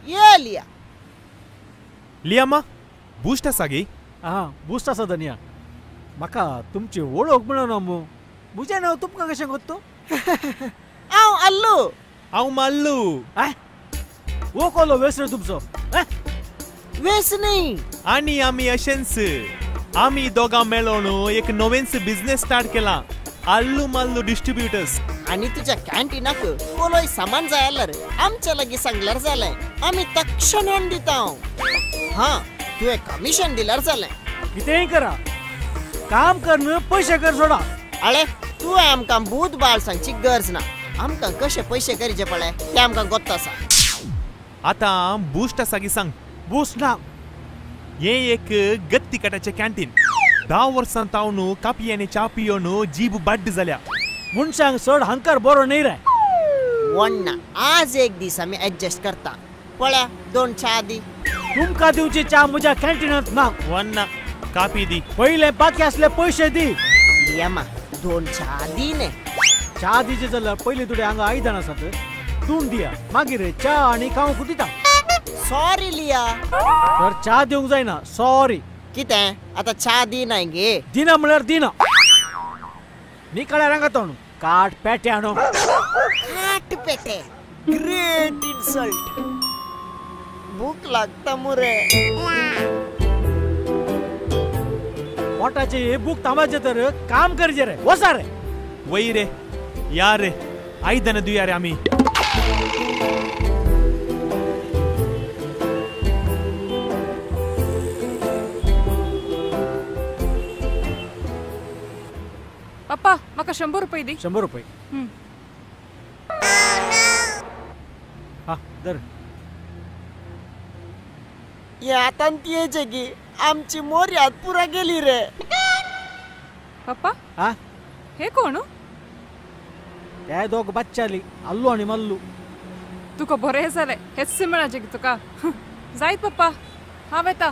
ये लिया. लियामा बूस्ट आसा गे? आं, बूस्ट आसा धनिया. म्हाका तुमची वळख मेळना मू. म्हजें नांव तुमकां कशें गोत्तू? हांव अल्लू. हांव माल्लू. हो कोलो वेस रे तुमचो? वेस न्ही. आनी आमी अशेंच आमी दोगां मेळोन एक नवेंच बिझनेस स्टार्ट केला, अल्लू माल्लू डिस्ट्रिब्युटर्स. आनी तुज्या कॅन्टीनाक कोलोय सामान जाय जाल्यार आमच्या लागीं सांगल्यार जालें, आमी तक्षण हाडून दिता. हां, तुवें कमिशन दिल्यार जालें. कितेंय करा, काम कर, पयशे कर सोडा. अळे तुवें आमकां भूत बाळ सांगची गरज ना. आमकां कशे पयशे करचे पळय ते आमकां गोत्त आसा. आतां बूस्ट आसा की सांग? बूस्ट ना. हे एक गत्ती कटाचें कॅन्टीन. 10 वर्सां तावन कापी आनी च्या पियोन जीब बाड्ड जाल्या. मनशांक चड हंकार बरो न्ही रे. वण्णा आज एक दीस आमी एडजस्ट करता. पळया 2 च्या दी. तुमकां दिवची च्या म्हज्या कॅन्टीनांत ना. वण्णा कापी दी. पयले बाकी आसले पयशे दी. लियामा 2 च्या दी ने. च्या दिचे जाल्यार पयलीं तुडे हांगा आयदन आसात, तूं दिया, मागीर च्या आनी खावंक दिता. सॉरी लिया. तर च्या दिवंक जायना. सॉरी. कितें आतां च्या दिनाय गे? दिना म्हळ्यार दिना. निकळ्यार हांगा तोंड काट पेटे हाणो. काट पेटे, ग्रेट इन्सल्ट. भूक लागता मुरे. पोटाचे भूक थांबायचे तर काम करचे रे. वसा रे. वय रे या रे, आयदन दिवया रे आमी. पप्पा म्हाका 100 रुपये दी. 100 रुपये? हा धर. हे आतां तियेचे गी आमची मोर्याद पुरा गेली रे. पप्पा हा हे कोण? ते दोग बच्चाली, अल्लू आनी मल्लू. तुका बरें जालें हेच मेळाचें की तुका. जायत पप्पा, हांव येता.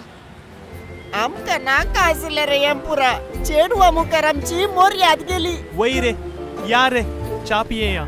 आमकां नाका आसलें रे हें पुरा. चेडवा मुखार आमची मोर्याद गेली. वय रे या रे, च्या पियेया.